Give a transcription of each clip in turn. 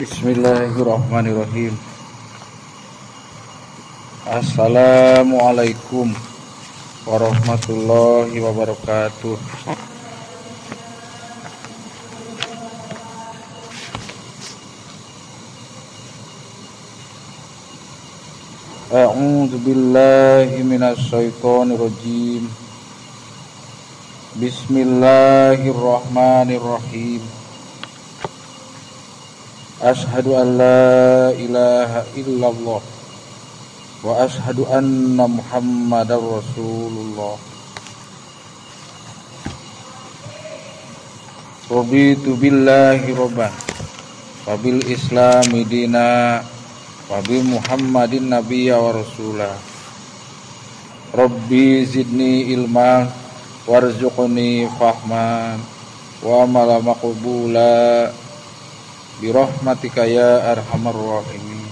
Bismillahirrahmanirrahim. Assalamualaikum warahmatullahi wabarakatuh. A'udzu billahi minasyaitonir rajim. Bismillahirrahmanirrahim. Ashhadu an la ilaha illallah wa ashhadu anna Muhammadar Rasulullah. Raditu billahi rabban wa bil islami dina wa bi Muhammadin nabiyya wa rasulah. Rabbi zidni ilman warzuqni fahman wa amala maqbula bi rahmatika ya arhamar rahimin.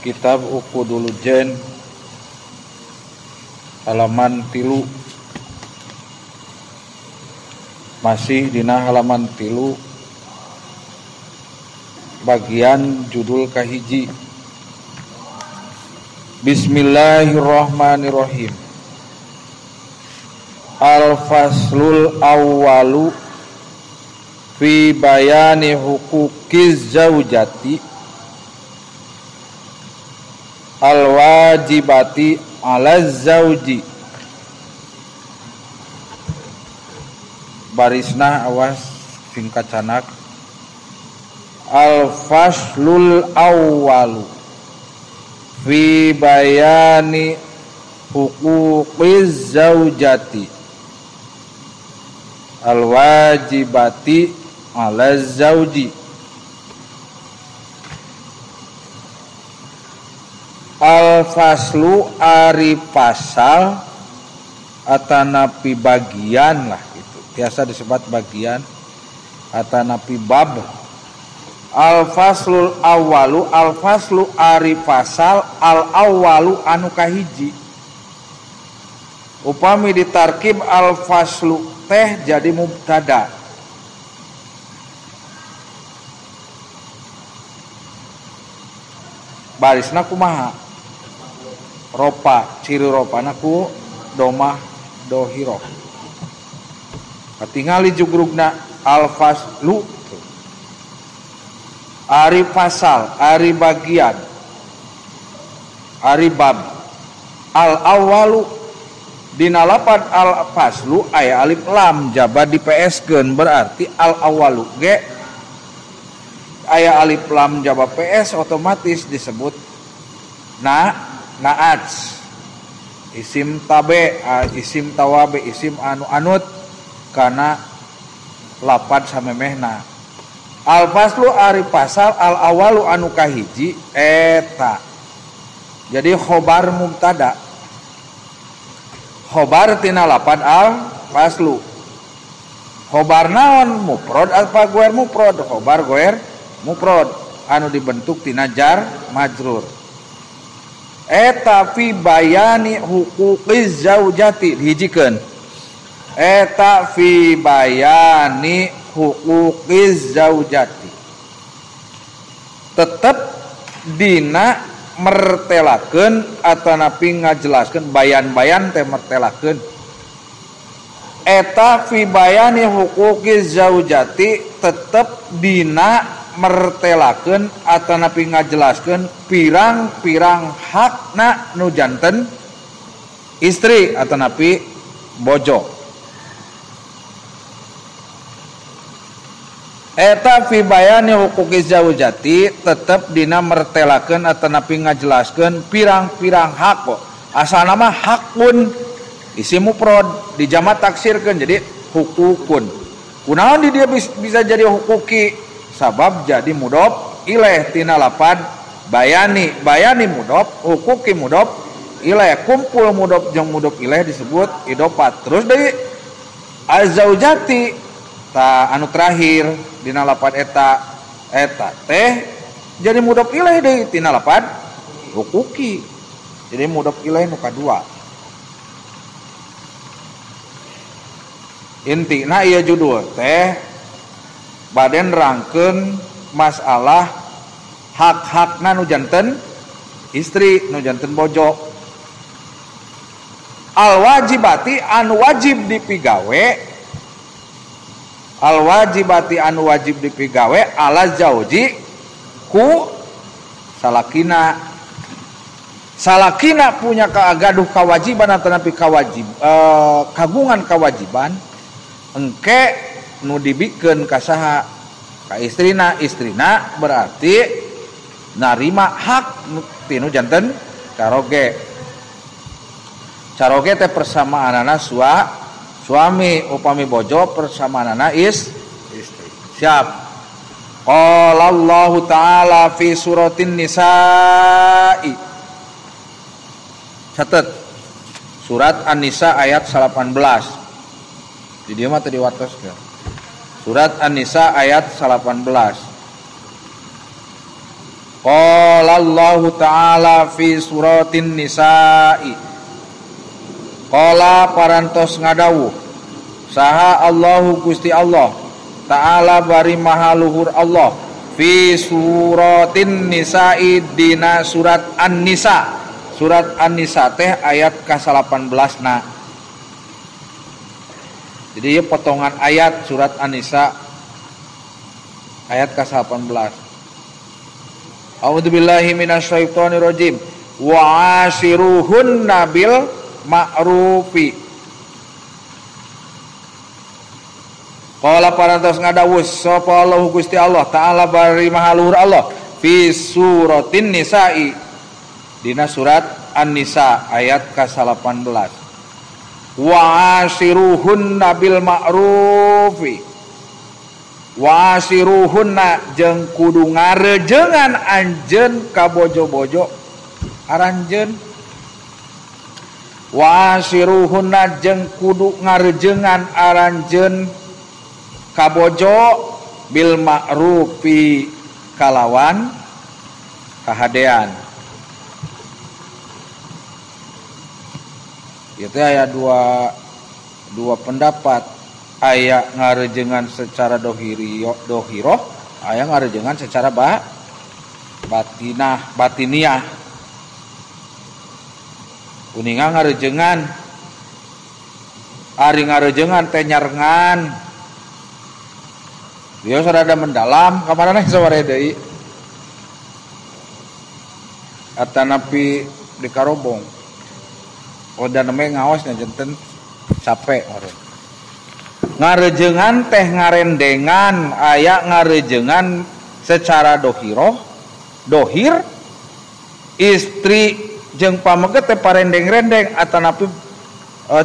Kitab Uqudul Jen halaman 3. Masih dina halaman 3 bagian judul kahiji. Bismillahirrahmanirrahim. Al-faslul awwalu fi bayani huquqiz zaujati al-wajibati ala zauji. Barisna awas singkat canak. Al-faslul awwalu fi bayani huquqiz zaujati al-wajibati ala zauji. Al-faslu ari pasal atanapi bagian lah gitu. Biasa disebut bagian atanapi bab. Al-faslul awwalu, al-faslu ari pasal al-awwalu anu kahiji. Upami ditarkib al-faslu teh jadi mubtada. Barisna kumaha? Ropa, ciri ropana ku domah dohiro. Katingali jugrugna al-faslu ari pasal, ari bagian, ari bab. Al awalu dina lapan al faslu aya alif lam jabar di PS-keun, berarti al awalu ge aya alif lam jaba PS otomatis disebut na naat isim tabe, isim tawabe, isim anu anut kana lapan samemehna. Al faslu ari pasal al awalu anu kahiji eta. Jadi khobar mubtada. Khobar tina lapan al faslu. Khobar naon mufrad apa goer mufrad? Khobar goer mufrad anu dibentuk tina jar majrur. Eta fi bayani huquqiz zaujati dihijikeun. Eta fi bayani huquqiz zaujati. Tetep dina mertelakeun atanapi ngajelaskeun, bayan-bayan teh mertelakeun. Eta fi bayani huquqiz zaujati tetep dina mertelakeun atanapi ngajelaskeun pirang-pirang hakna nu janten istri atanapi bojo. Eta fi bayani huquqiz zaujati tetep dina mertelakeun atanapi ngajelaskeun pirang-pirang hak. Asalna mah hakun isim mufrad dijama taksirkeun jadi hukukun. Kunaon di dia bisa jadi hukuki? Sabab jadi mudhof ilaih tina lapan bayani, bayani mudhof, hukuki mudhof ilaih, kumpul mudhof jeung mudhof ilaih disebut idofat. Terus deui azzaujati ta anu terakhir dina lapan eta, eta teh jadi mudhof ilaih deui tina lapan hukuki. Jadi mudhof ilaih nu kadua. Intina ieu judul teh Bade nerangkeun masalah hak-hakna nu janten istri, nu janten bojo. Al wajibati anu wajib dipigawe, al wajibati anu wajib dipigawe ala zauji ku salakina. Salakina punya gaduh kewajiban atanapi kawajib kagungan kewajiban engke nu dibikeun ka saha ka istrina, istrina berarti narima hak tinu janten caroge. Caroge teh persamaanana suami, upami bojo persamaanana istri. Siap. Qala Allah ta'ala fi suratin nisa'i. Catet surat An-Nisa ayat 18. Di dieu mah teu diwartoskeun. Surat An-Nisa ayat 18. Qala Allah ta'ala fi suratin nisa'i. Qala parantos ngadawuh saha Allahu Gusti Allah ta'ala bari maha luhur Allah fi suratin nisa'i dina surat An-Nisa. Surat An-Nisa teh ayat ka-18 na. Jadi potongan ayat surat An-Nisa ayat ka-18. A'udzubillahi minasyaitonirrajim. Wa ashiruhunna bil ma'rufi. Qala parantos ngadawuh sapa Allahu Gusti Allah ta'ala bari maha luhur Allah fi suratin nisa'i dina surat An-Nisa ayat ka-18. Wa ashiruhunna bil ma'rufi. Wa ashiruhunna jeung kudu ngarejengan anjeun ka bojo-bojo aranjeun. Wa ashiruhunna jeung kudu ngarejengan aranjeun ka bojo bil ma'rufi kalawan kahadean. Itu aya dua pendapat, aya ngarejengan secara dohiroh, aya ngarejengan secara batinah, batiniah. Kuninga ngarejengan, ari ngarejengan teh nyarengan. Dia sarada mendalam kamarana saware deui. Atanapi di karobong. Oda namanya ngaosnya jenten capek orang. Ngarejengan teh ngarendengan, aya ngarejengan secara dohiroh, dohir istri jeung pameget teh parendeng-rendeng atanapi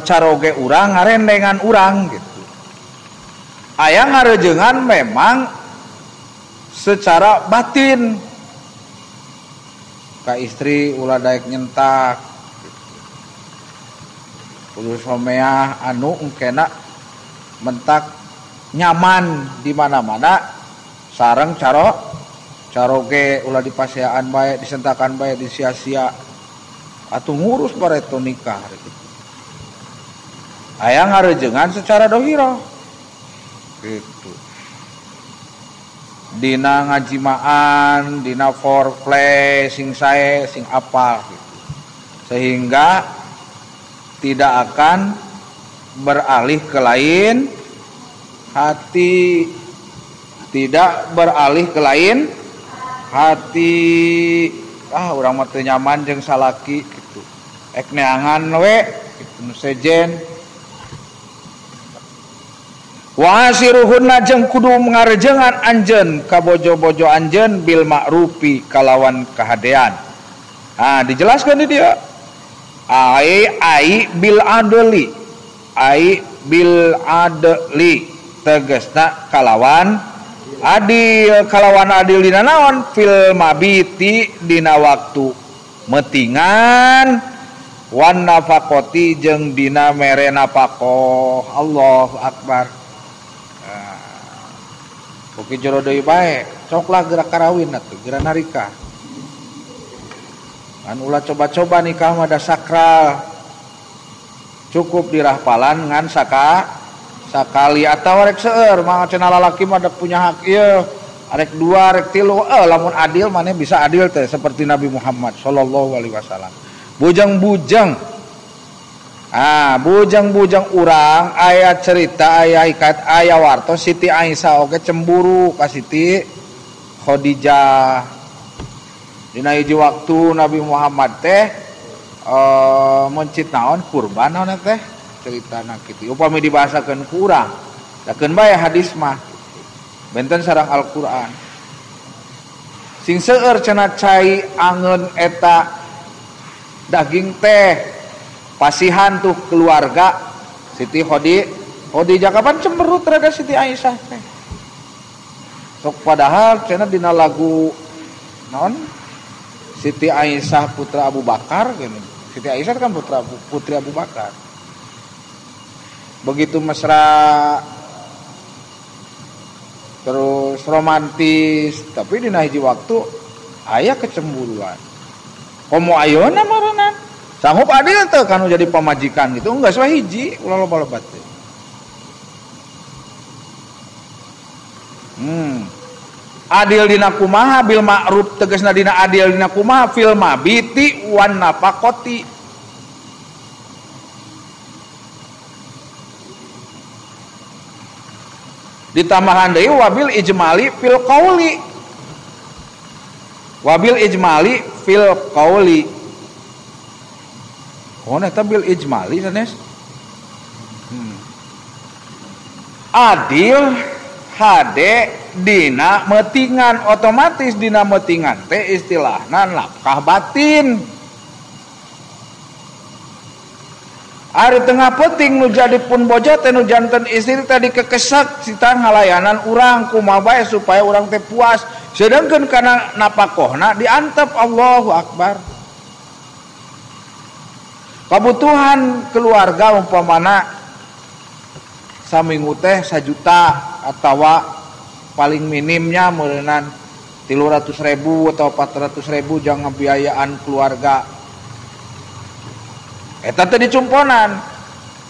caroge urang ngarendengan urang gitu. Aya ngarejengan memang secara batin. Ka istri ulah daek nyentak. Kudu someah anu engkena mentak nyaman di mana-mana sareng caroge ulah dipaseaan bae disentakan bae disia-sia atuh ngurus bareto nikah gitu. Aya ngarejengan secara dohiro gitu. Dina ngajimaan, dina foreplay sing sae sing apal gitu. Sehingga tidak akan beralih ke lain hati, tidak beralih ke lain hati. Ah urang mah teu nyaman jeung salaki gitu. Ek neangan we gitu nu sejen. Wa asiruhunna jeung kudu ngarejengan anjeun ka bojo-bojo anjeun bil ma'rufi kalawan kahadean. Ah dijelaskeun di dieu. Ai ai bil adli, ai bil adli tegasna kalawan adil, kalawan adil dina naon fil mabiti dina waktu metingan wan nafaqati jeung dina mere nafaqah. Allahu akbar. Oke jero deui bae coklah gerak karawin atuh geura narika. Kan ulah coba-coba nikah mah da sakral. Cukup dirahpalan ngan Sakali atawa rek seueur mah cenah lalaki mah punya hak ieu arek dua arek tilu lamun adil maneh bisa adil teh seperti Nabi Muhammad sallallahu alaihi wasallam. Bujang-bujang bujang-bujang urang aya cerita aya hikayat aya wartos Siti Aisyah oge cemburu ka Siti Khadijah. Dina hiji waktu Nabi Muhammad teh mencit naon kurban naon teh ceritana kitu. Upami dibahasakeun ku urang, da keun bae hadis mah. Benten sareng Al-Qur'an. Sing seueur cenah cai angeun eta daging teh pasihan tuh keluarga Siti Khadijah kapan cemberut terhadap Siti Aisyah teh. Sok padahal cenah dina lagu naon Siti Aisyah putra Abu Bakar gini. Siti Aisyah kan putri Abu Bakar. Begitu mesra terus romantis, tapi dina hiji waktu aya kecemburuan. Komo ayeuna maranan sanggup adil teh kanu jadi pamajikan gitu enggak sesuai hiji ulah loba-loba teh. Adil dina kumaha bil ma'ruf tegasna dina adil dina kumaha fil mabiti wan nafaqati. Ditambahan deui wabil ijmali fil qauli. Wabil ijmali fil qauli. Oh, eta bil ijmali sanes. Adil hade dina metingan otomatis dina metingan teh istilahna nafkah batin. Ari tengah penting nu jadi pun bojo teh nu janten istri tadi kekesak sita ngalayanan urang kumaha bae supaya urang teh puas. Sedangkeun kana napakohna diantep Allahu Akbar. Kebutuhan keluarga umpamana saminggu teh 1 juta atawa paling minimnya meureunan 300.000 atau 400.000 jangan biayaan keluarga. Eta teh dicumponan.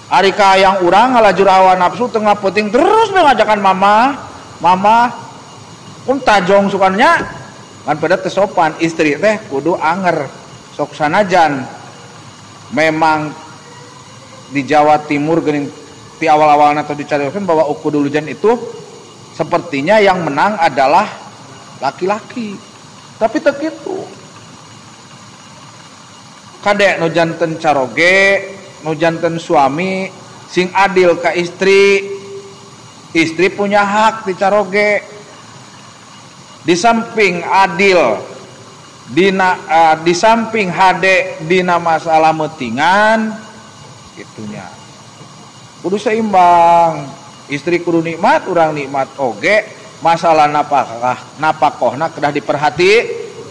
Ari ka yang urang ngalajur hawa nafsu tengah penting terus ngajakan mama, mama pun tajong sukannya kan pada teh sopan istri teh kudu anger sok sanajan. Memang di Jawa Timur geuning ti awal-awalna atau dicariokeun bahwa ukudulujan itu sepertinya yang menang adalah laki-laki. Tapi teu kitu. Kadek nu janten caroge, nu janten suami sing adil ka istri. Istri punya hak di caroge. Di samping adil dina di samping hade dina masalah metingan gitunya kudu seimbang. Istri kudu nikmat, urang nikmat oge. Masalah napakah napakohna kedah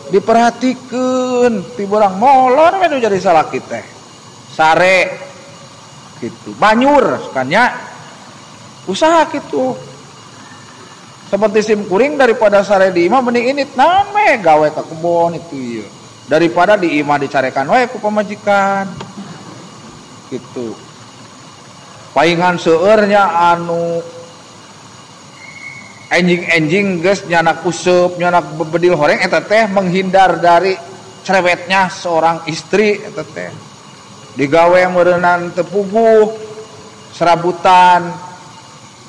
diperhatikeun ti urang molor we nu jadi salaki teh sare gitu banyur sukanya usaha kitu. Seperti sim kuring daripada sare di imah mending init naon we gawe ka kebon itu ieu daripada di imah dicarekan we ku pamajikan gitu. Paingan seueurnya anu enjing-enjing geus nyanak useup nyanak bedil horeng eta teh menghindar dari cerewetnya seorang istri eta teh digawe meureunnan teu puguh serabutan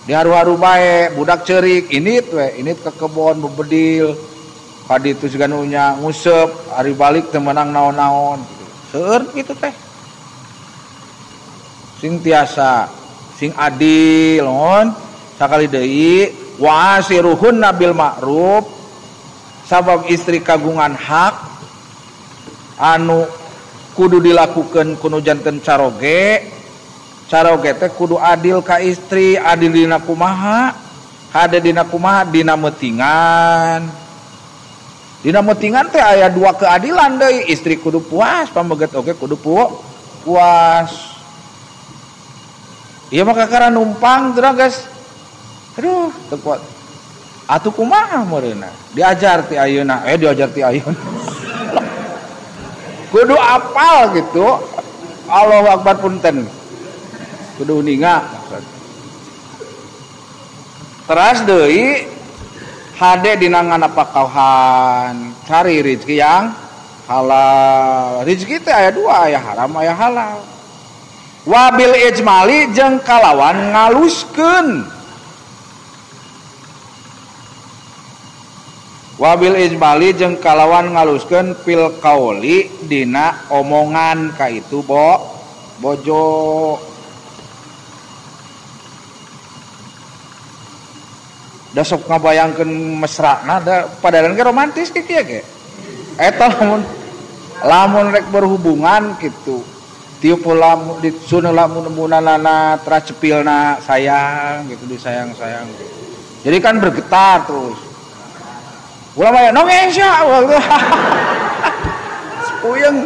diharu-haru bae budak ceurik init we init ke kebon bebedil ka ditu siga nu nya nguseup ari balik teu meunang naon-naon gitu. Seueur kitu teh sing tiasa sing adil naon sakali deui wa asiruhunna bil ma'ruf sabab istri kagungan hak anu kudu dilakukeun kudu janten caroge. Caroge teh kudu adil ka istri, adil dina kumaha? Hade dina kumaha? Dina metingan. Dina metingan teh aya dua keadilan deui, istri kudu puas, pameget oge kudu puas. Ieu mah kakara numpang cenah guys. Aduh, teu kuat. Atuh kumaha meureunna? Diajar ti ayeuna, diajar ti ayeuna. Kudu apal gitu. Allahu Akbar punten. Kudu ninga. Teras deui hade dina nganapakahan, cari rezeki yang halal. Rezeki teh aya dua, aya haram aya halal. Wabil ijmali jeung kalawan ngaluskeun. Wabil ijmali jeung kalawan ngaluskeun fil qauli dina omongan ka itu bojo. Da sok ngabayangkeun mesrana da padahal ge romantis kieu ge. Eta lamun rek berhubungan kitu. Tiup lamun disun lamun munanana tracepilna sayang gitu disayang-sayang gitu. Jadi kan bergetar terus. Ulah mah nonges ya sepuyeng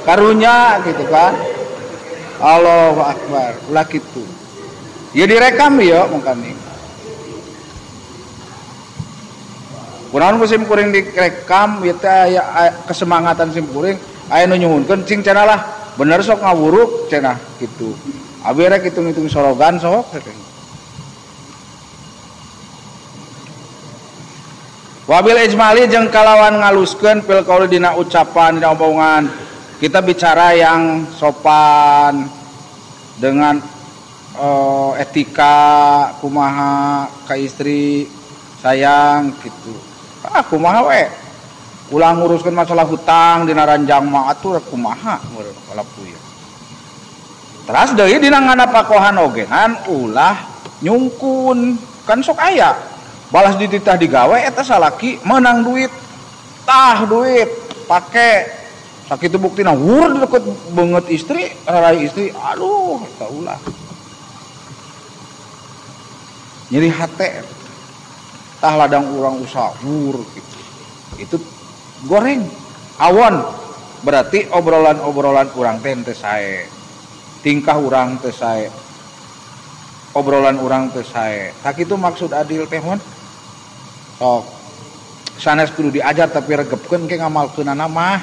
karunya gitu kan. Allahu akbar, ulah kitu. Ya direkam ya mangkane. Kunaon ku sim kuring direkam ieu teh aya kesemangatan sim kuring aya nu nyuhunkeun cing cenah lah bener sok ngawuruk cenah kitu. Abi rek hitung-hitung sorogan sok. Wabil ijmali jeung kalawan ngaluskeun fil qauli dina ucapan dina omongan. Kita bicara yang sopan dengan etika kumaha ka istri sayang gitu. Ah kumaha we. Ulah nguruskeun masalah hutang dina ranjang mah atuh kumaha kalapuy. Teras deui dina nganapakohan ogenan ulah nyungkun kan sok aya. Balas dititah digawe eta salaki menang duit. Tah duit pake sakitu buktina wur deket banget istri, rarai istri, aduh eta ulah. Nyeri hate. Tah ladang urang usaha wur gitu. Itu goreng awon berarti obrolan-obrolan urang teh teu sae. Tingkah urang teu sae. Obrolan urang teu sae. Sakitu maksud adil teh mun. Sok sanes kudu diajar tapi regepkeun ke ngamalkeunana mah.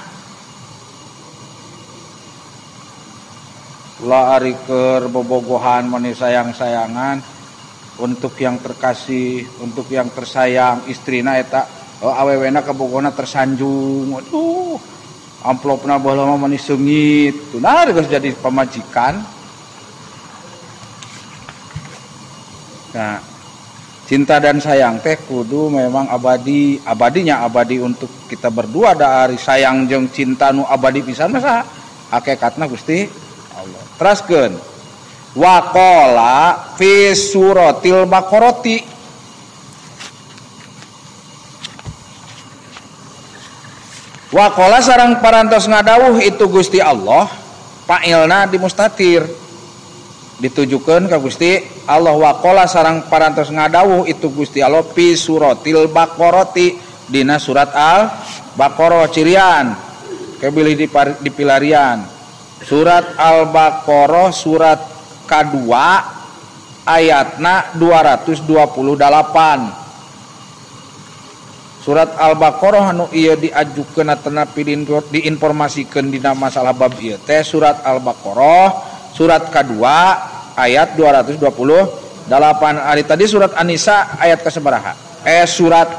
Ulah ari keur bobogohan meni sayang-sayangan untuk yang terkasih, untuk yang tersayang, istrina eta awewena kabogona tersanjung. Aduh, amplopna baheula mah meni seungit. Nah, geus jadi pamajikan. Nah, cinta dan sayang teh kudu memang abadi, abadinya abadi untuk kita berdua da ari sayang jeung cinta nu abadi pisan mah saha? Hakikatna Gusti Allah. Teraskeun. Waqala fi suratil Baqarati. Waqala sareng parantos ngadawuh itu Gusti Allah, fa'ilna dimustatir. Ditujukeun ka Gusti Allah waqala sareng parantos ngadawuh itu Gusti Allah fi suratil Baqarati dina surat Al-Baqarah cirian kebilih di pilarian. Surat Al-Baqarah surat K2 ayatna 228. Surat Al-Baqarah anu ieu diajukeun atanapi diinformasikeun dina masalah bab ieu teh surat Al-Baqarah surat K2 ayat 228. Ari tadi surat An-Nisa ayat kasabaraha? Surat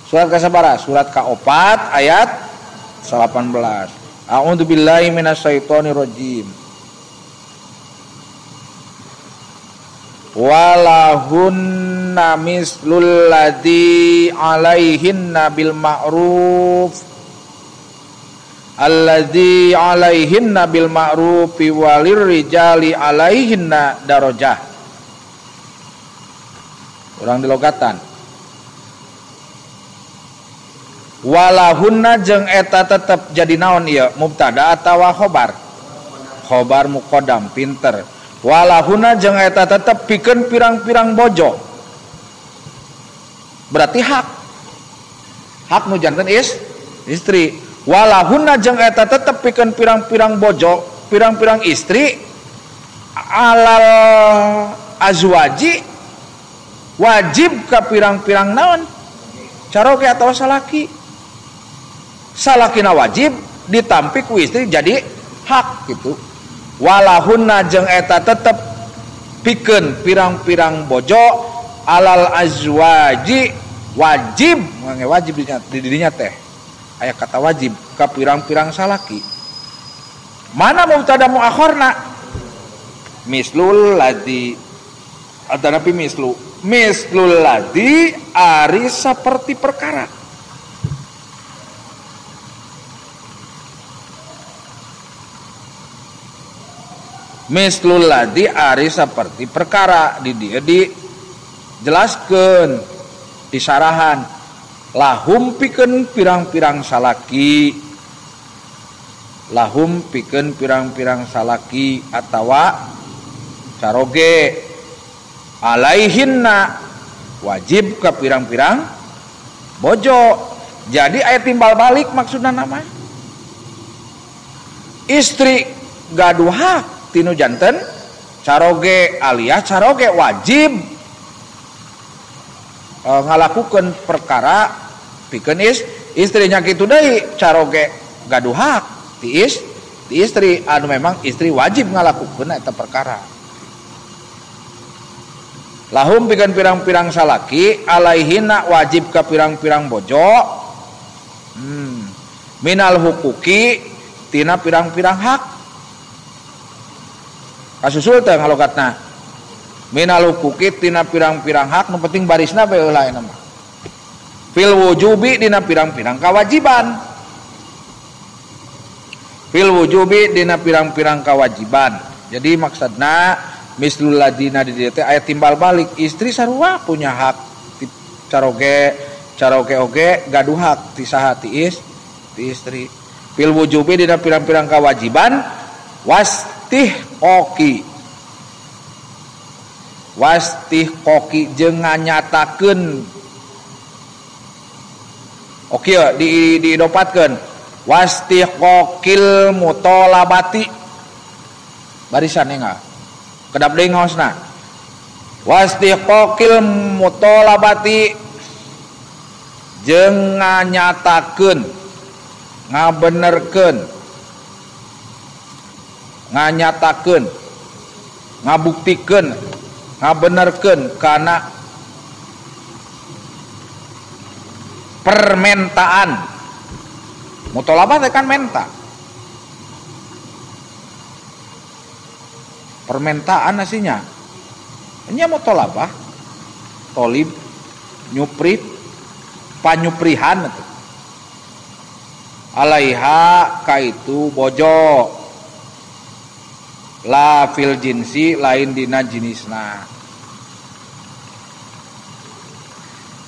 kasabaraha? Surat K4 ayat 18. A'udzubillahi minasyaitonirrajim. Walahunna mislul ladzi alaihinna bil ma'ruf alladzi alaihinna bil ma'rufi walirrijali alaihinna darajah. Urang dilogatan. Walahunna jeung eta tetep jadi naon ieu mubtada atawa khobar? Khobar muqaddam pinter. Walahunna jeung eta tetep pikeun pirang-pirang bojo. Berarti hak. Hak nu janten istri. Walahunna jeung eta tetep pikeun pirang-pirang bojo, pirang-pirang istri alal azwaji wajib ka pirang-pirang naon? Caroge atawa salaki. Salakina wajib ditampi ku istri jadi hak gitu. Walahunna jeung eta tetep pikeun pirang-pirang bojo alal azwaji wajib wajib di dirinya teh aya kata wajib ka pirang-pirang salaki. Mana mubtada muakhirna? Mislul ladzi atanapi mislu mislul ladzi ari saperti perkara. Mislul ladzi ari saperti perkara di dieu dijelaskeun disarahan lahum pikeun pirang-pirang salaki, lahum pikeun pirang-pirang salaki atawa caroge alaihinna wajib ka pirang-pirang bojo. Jadi aya timbal balik maksudna nama istri gaduh hak tinu janten caroge alias caroge wajib ngalakukeun perkara pikeun istrinya kitu deui caroge gaduh hak ti istri anu memang istri wajib ngalakukeun eta perkara. Lahum pikeun pirang-pirang salaki alaihina wajib ka pirang-pirang bojo minal hukuki tina pirang-pirang hak. Kasusul teh ngalogatna minal hukuki tina pirang-pirang hak nu penting barisna bae heula eta mah. Fil wujubi dina pirang-pirang kewajiban. Fil wujubi dina pirang-pirang kewajiban. Jadi maksudna mislul ladina di dieu teh aya timbal balik istri sarua punya hak caroge caroge oge gaduh hak ti saha ti istri. Fil wujubi dina pirang-pirang kewajiban wastih koki wastih koki jeung nganyatakeun oke didopatkeun wastih kokil mutolabati barisan enggak kedap deui ngaosna wastih kokil mutolabati jeung nganyatakeun ngabenerkeun nganyatakeun ngabuktikeun ngabenerkeun kana permintaan. Mutolabah teh kan menta. Permintaan aslinya. Nya mutolabah tolib nyupri panyuprihan itu. Alaiha kaitu bojo la fil jinsi lain dina jinisna.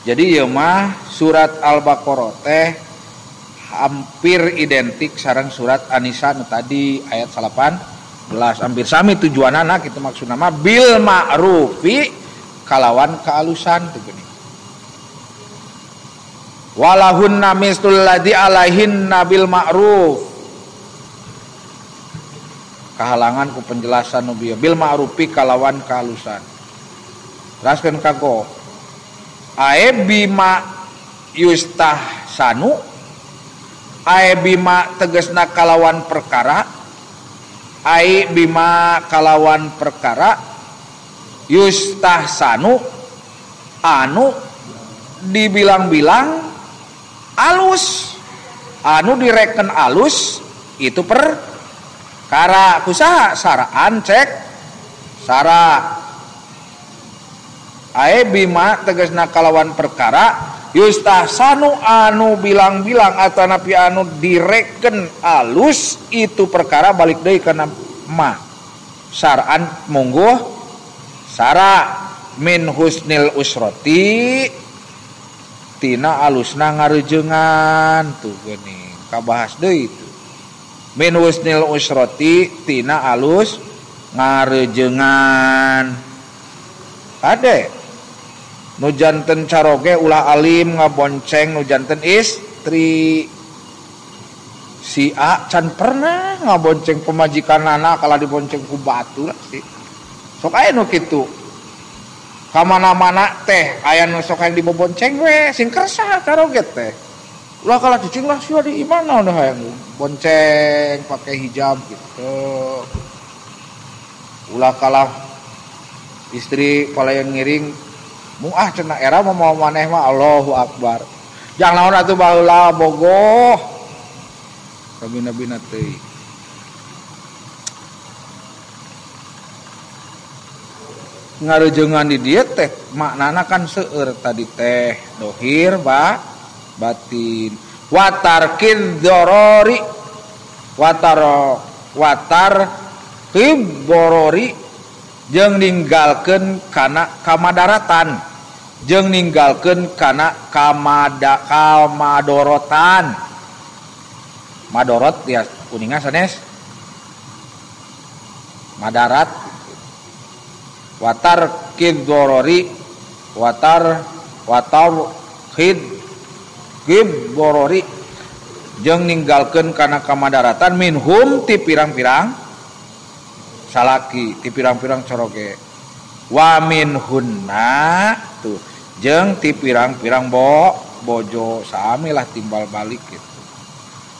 Jadi ieu mah surat Al-Baqarah teh hampir identik sareng surat An-Nisa nu tadi ayat 18 hampir sami tujuanana kitu maksudna mah bil ma'rufi kalawan kaalusan teh geuning. Walahunna mislul ladzi alaihinna bil ma'ruf. Kahalangan ku penjelasan nu bieu bil ma'rufi kalawan kaalusan. Teraskeun kago ae bima yustahsanu ae bima tegasna kalawan perkara ae bima kalawan perkara yustahsanu anu dibilang-bilang alus anu direken alus itu perkara kusaha saraan cek sara ae bima tegasna kalawan perkara yustahsanu anu bilang-bilang atanapi anu direken alus itu perkara balik deui kana ma saraan mungguh sara min husnil usrati tina alusna ngarejengan tuh geuning kabahas deui itu min husnil usrati tina alus ngarejengan ade nu janten caroge ulah alim ngabonceng nu janten istri si A can pernah ngabonceng pemajikanana kalah dibonceng ku batu lah sih sok aya nu kitu ka mana-mana teh aya nu sok hayang dibobonceng we sing kersa caroge teh ulah kalah cicing lah sia di imana udah hayang bonceng pakai hijab gitu ulah kalah istri palayan ngiring Muah cenah era mah mau maneh mah Allahu Akbar. Jang naon atuh baheula bogoh. Kabina-bina teuing. Ngarejengan di dieu teh maknana kan seueur tadi teh dohir ba batin. Watarkid dorori watar watar kiborori jeung ninggalkeun kana kamadaratan jeung ninggalkeun kana kamadorotan. Madorot ya kuninga sanes madarat. Watar kidorori watar watar khid kiborori jeung ninggalkeun kana kamadaratan minhum ti pirang-pirang salaki ti pirang-pirang coroge wa minhunna tuh jeung ti pirang-pirang bojo sami lah timbal balik gitu.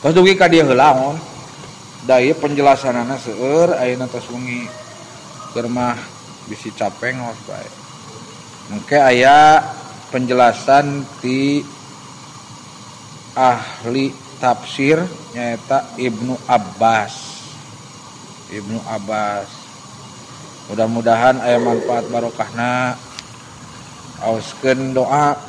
Tos dugi ka dieu heula ngon da ieu penjelasanana seueur ayeuna tos wengi keur mah bisi capek ngaos bae. Mungkin aya penjelasan ti ahli tafsir nyaeta Ibnu Abbas. Ibnu Abbas. Mudah-mudahan aya manfaat barokahna. Auskeun doa.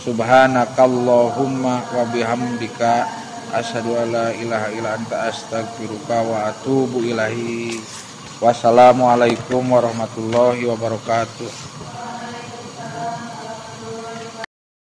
Subhanakallahumma wa bihamdika asyhadu alla ilaha illa anta astaghfiruka wa atubu ilaik. Wassalamualaikum warahmatullahi wabarakatuh.